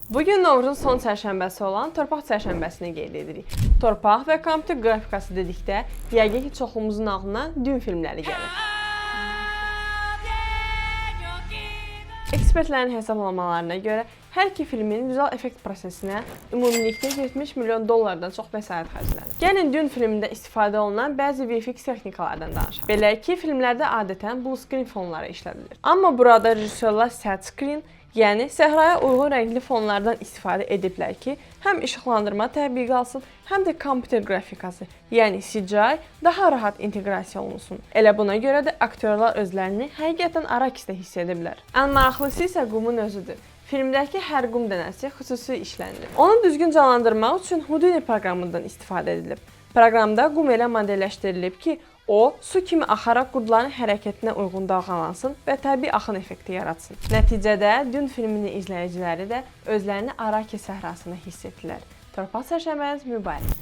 Bu gün Novruzun son çərşənbəsi olan Torpaq çərşənbəsini qeyd edirik. Torpaq və kompüter qrafikası dedikdə yəqin ki, çoxumuzun ağlına Dune filmləri gəlir. Ekspertlərin hesablamalarına görə hər iki filmin vizual effekt prosesinə ümumilikdə 70 milyon dollardan çox vəsait xərclənib. Gəlin, Dune filmində istifadə olunan bəzi VFX texnikalardan danışaq. Belə ki, filmlərdə adətən blue screen fonları işlədilir. Amma burada rejissorlar sand screen, yəni səhraya uyğun rəngli fonlardan istifadə ediblər ki, həm işıqlandırma təbii qalsın, həm də kompüter qrafikası, yəni CGI daha rahat inteqrasiya olunsun. Elə buna görə də aktyorlar özlərini həqiqətən Arakisdə hiss ediblər. Ən maraqlısı isə qumun özüdür. Filmdəki hər qum dənəsi xüsusi işlənilib. Onu düzgün canlandırmaq üçün Houdini proqramından istifadə edilib. Proqramda qum elə modelləşdirilib ki, o su kimi axaraq qurdların hərəkətinə uyğun dalğalansın və təbii axın effekti yaratsın. Nəticədə Dune filminin izləyiciləri də özlərini Arakis səhrasında hiss etdilər. Torpaq çərşənbəniz mübarək.